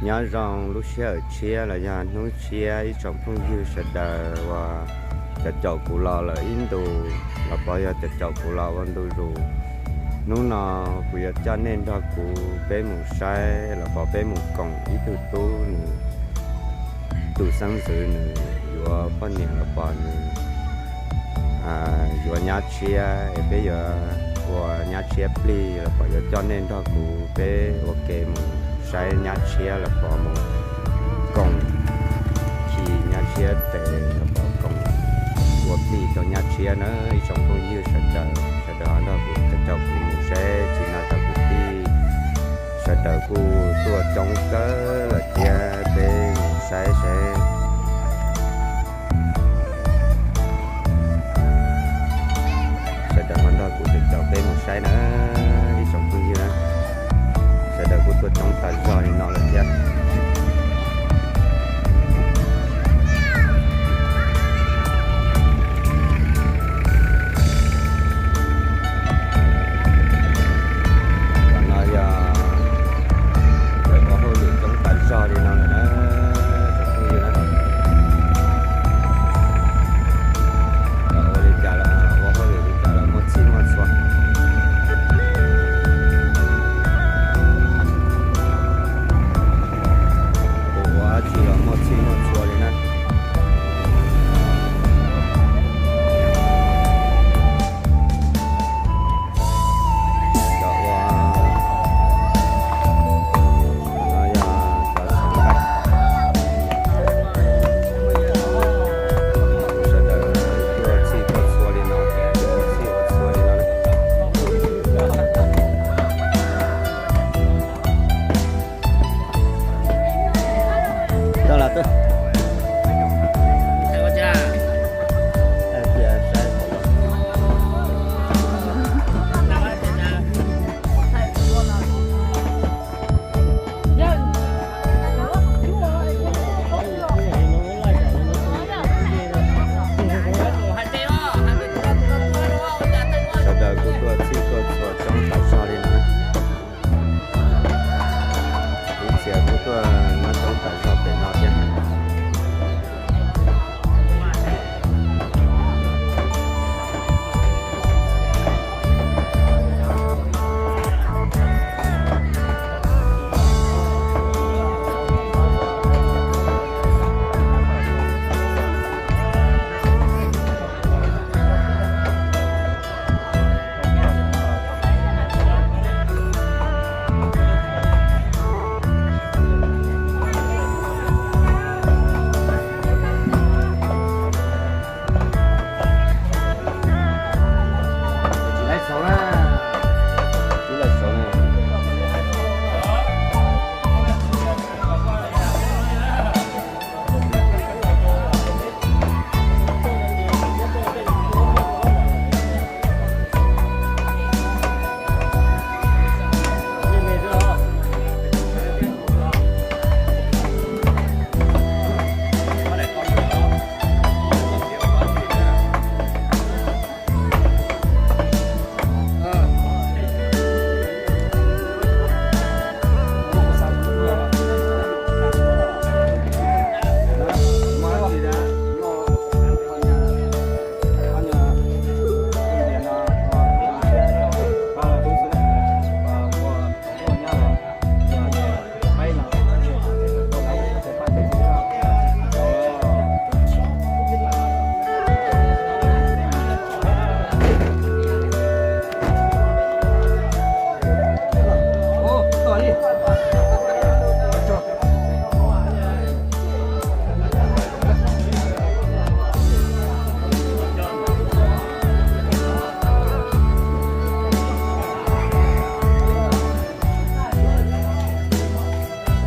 Nyob zoo lub sij hawm tshiab los yog hnub tshiab ib tsoom phooj ywg sawv daws uas cov caum kuv los lawm ib ntus los pov yog cov caum kuv los ua ntu zus. Hnub no kuv yuav coj nej nrog kuv peb mus saib los pov peb mus koom ib tug tub nws tus xeeb ntxwv nws yuav poj niam los pov nws yuav nyab tshiab es peb yuav ua nyab tshiab plig los pov yuav coj nej nrog kuv peb ua ke mus saib nyab tshiab los pov mus koom khi nyab tshiab tes los pov koom ua plig rau nyab tshiab na ib tsoom phooj ywg sawv daws. Sawv daws ho nrog kuv caum kuv mus saib tsis no cov kwv tij sawv daws kuj tuaj coob kawg lawm thiab peb mus saib seb sawv daws ho nrog kuv caum peb mus saib na ib tsoom phooj ywg na. Sawv daws kuj tuaj coob tas zog li no lawm thiab. Tam no yog lawv ua hauj lwm coob tas zog li no lawm na, tsoom phooj ywg na. Lawv ua li cas los ua hauj lwm li cas los muaj txhij muaj txhua. Tus ua dab tsi los muaj txhij muaj txhua li na. Cov ua no yog cov xeev nqaij. Sawv daws tuaj txhij tuaj txhua li no, tuaj txhij tuaj txhua li no. Tau los tuaj. Hais tias saib sawv daws kuj tuaj txhij tuaj txhua coob tas zog li no. Ib txhia kuj tuaj nyob coob tas zog pem no thiab.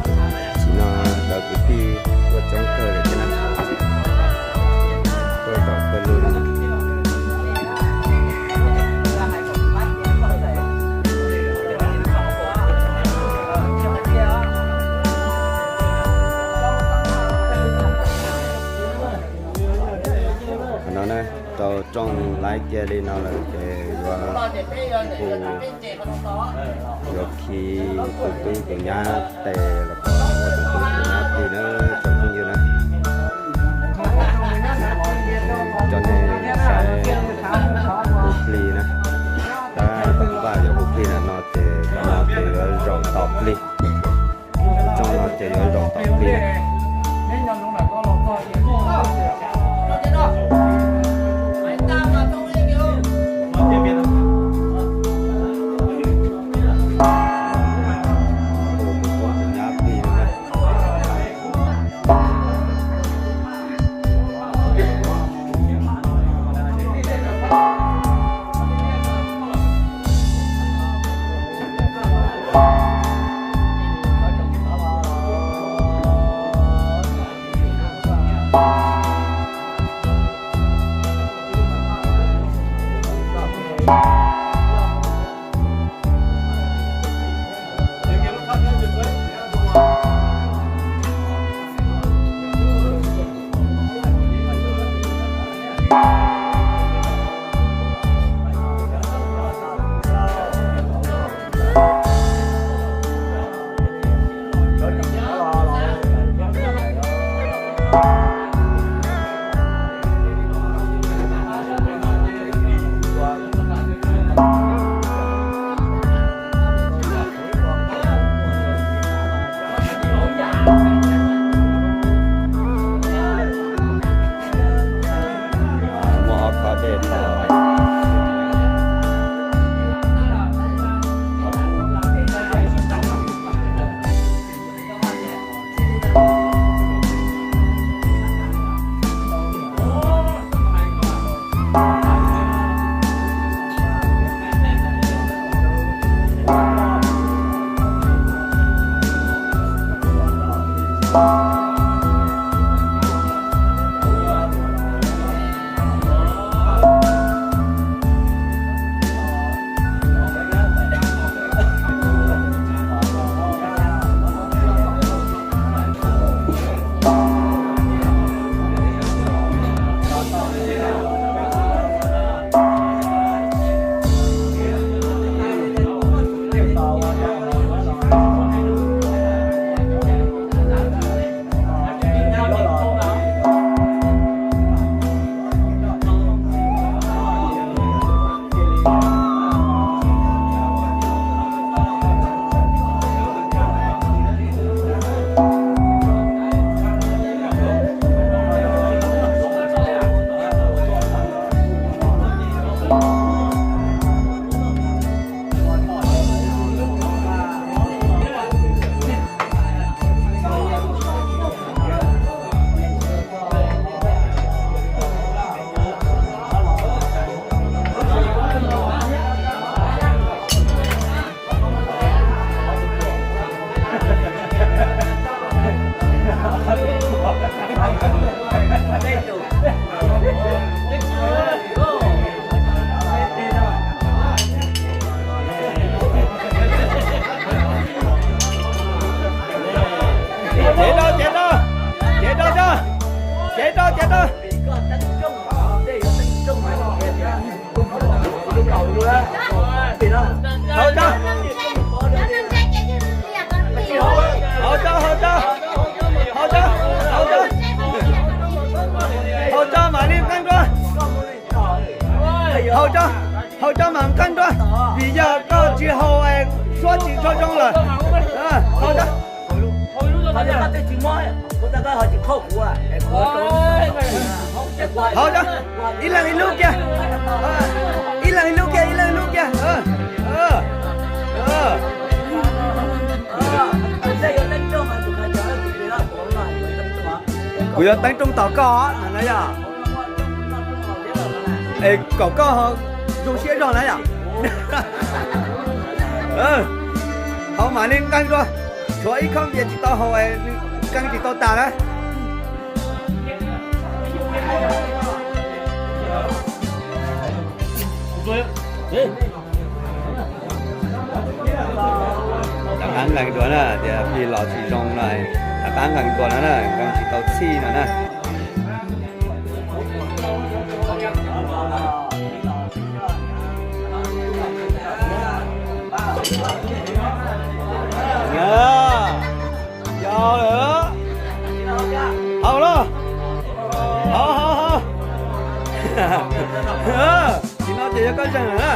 Tam sim no cov kwv tij tuaj coob kawg li thiab na, tuaj zaum kawg li no. Qhov no na, tau rooj laib kiag li no lawm ces yuav hu, yuav khi tus tub tus nyab tes los kom ua tus tub Plig na, tsoom phooj ywg na, coj nej saib hu plig na. Tab tom npaj yuav hu plig na, no ces, no ces yuav zaum tos plig. Tsob no ces yuav zaum tos plig. Cev rau, cev rau, cev rau, cev rau, cev rau. Haus tso, haus tso, haus tso, haus tso, haus tso, mam li nqeeb dua. Haus tso, haus tso mam nqeeb dua, vim yog koj tsis haus, suab tsis tshua zoo lawm. Haus tso. Haus tso, ib leeg ib lub kiag, ib leeg ib lub kiag, ib leeg ib lub kiag. Kuv yuav teeb rooj tos koj no na yog. Es kom koj zoo siab zog na yom. Haus mam li nqeeb dua, tshuav ib khob npias tsis tau haus, nqeeb tsis tau tas na. Rov qab nqeeb dua na, tias plig los tsis zoo no, rov qab nqeeb dua no na, nqeeb tsis tau txhij no na. Yog lawm. Tsis no ces yog koj zeeg na.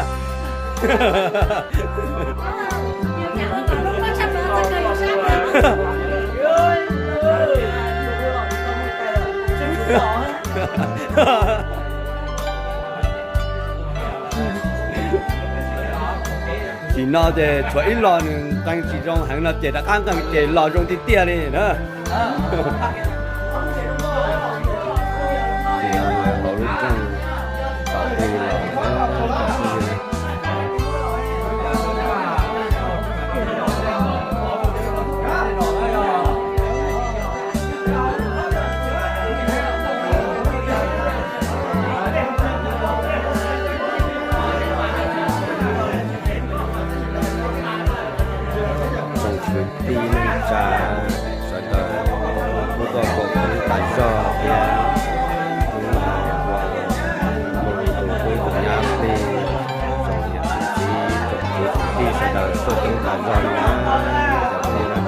Tsis no ces tshuav ib lo nws nqee tsis zoo heev no ces rov qab nqee ces los zoo tiag tiag li na. Ces no hauv lub rooj tau ua los. Tsoom kwv tij neej tsa sawv daws kuj tuaj koom phooj tas zog thiab. Hnub no ua tus tub tus nyab plig, tsoom niam tsoom txiv tsoom kwv tsoom tij sawv daws tuaj coob tas zog li na. Tus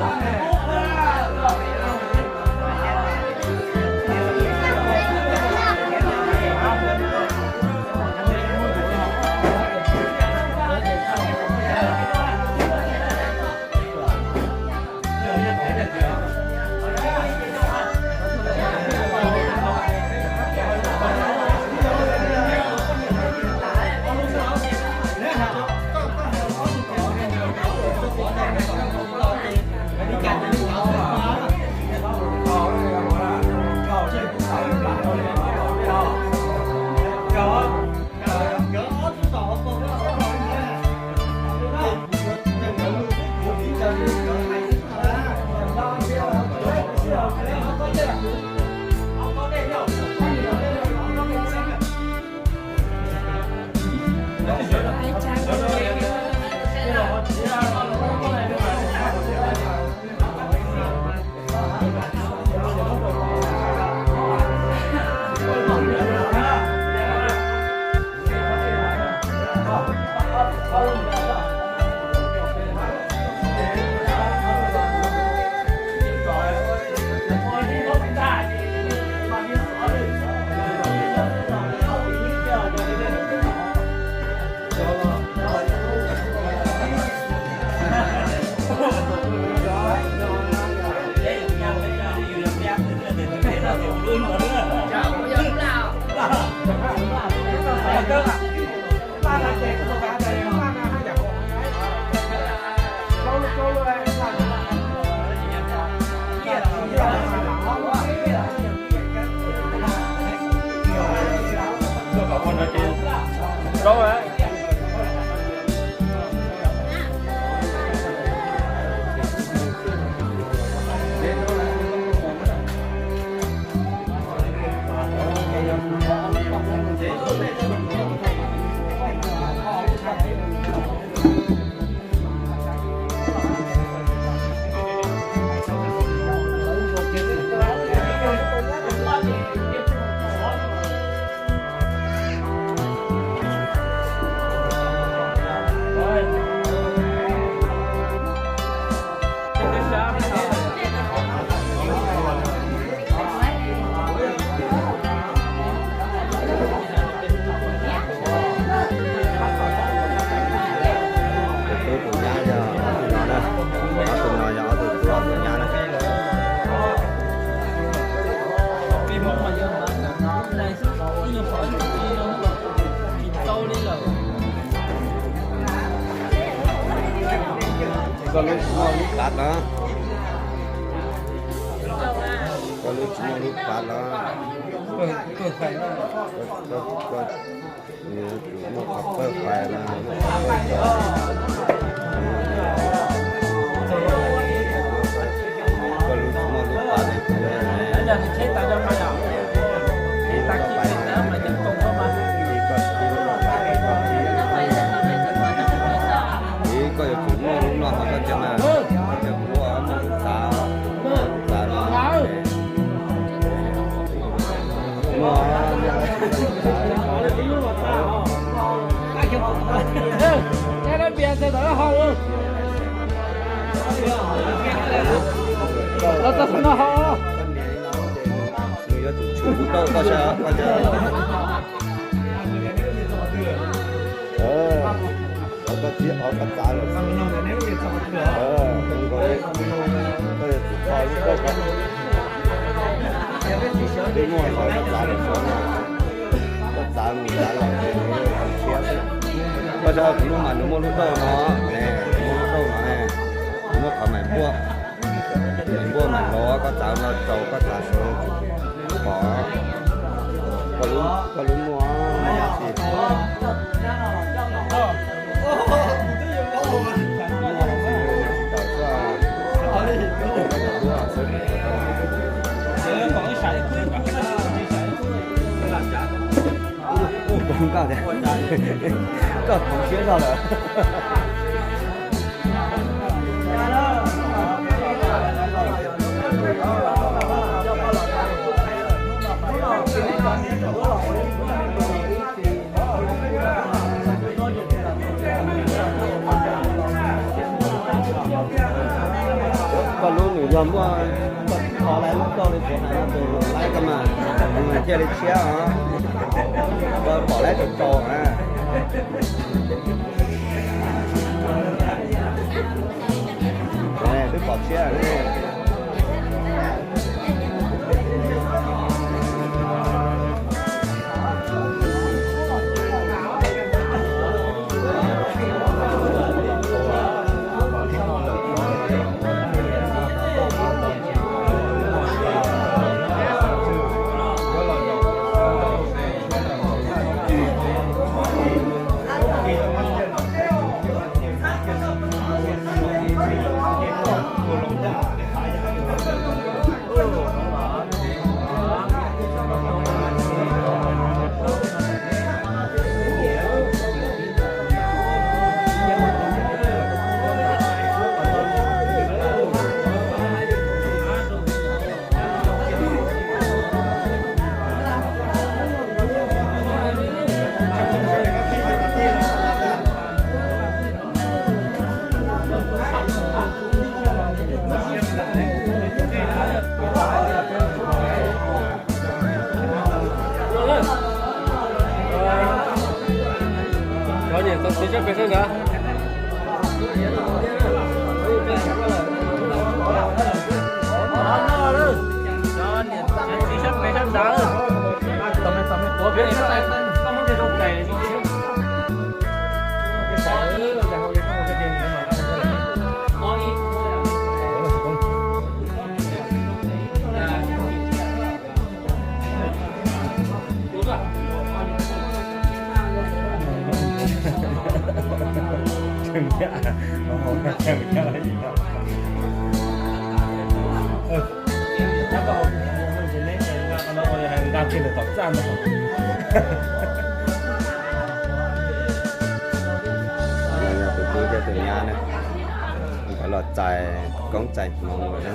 tub tus nyab yog ob tug no na, ob tug no yog ob tug tub ob tug nyab na. Koj lub tsis muaj lub pav los, koj lub tsis muaj lub pav los, koj, koj, koj, koj, muaj qhov pawg fais los. Koj lub tsis muaj lub pav li kuv ne. Ib, koj yuav tsum muaj lub no ho koj cov na, koj cov kuv muaj lub tav, lub tav no. Nws yuav tsum tshwm kuv tau koj sab koj cov. Koj txiv, koj txav lawm, koj yuav tsum kho lub koj, twb muaj qhov koj txav lawm xwb na. Koj txav mus txav los ces nws yuav tshiab xwb. Koj saib kuv lub mas nws muaj lub dauj no, nws muaj lub dauj no, nws muaj qhov maim npuaj, maim npuaj maim los, koj txav no rau koj txav sawv pom. Koj lub muaj tsis. Koj tias, koj khoov siab zog lawm. Koj lub nws yog muaj, koj kho lawm lub koj li puav hais no tus laib koj mas, thiaj li tshiab os. Koj pom lawm tau tau na. Twb pom tshiab ne. Cov niam txiv sab pem sab nrad. Cov niam txiv sab pem sab nrad. Yog tus tub thiab tus nyab na, nkawd los txais koob txais hmoov lawm na.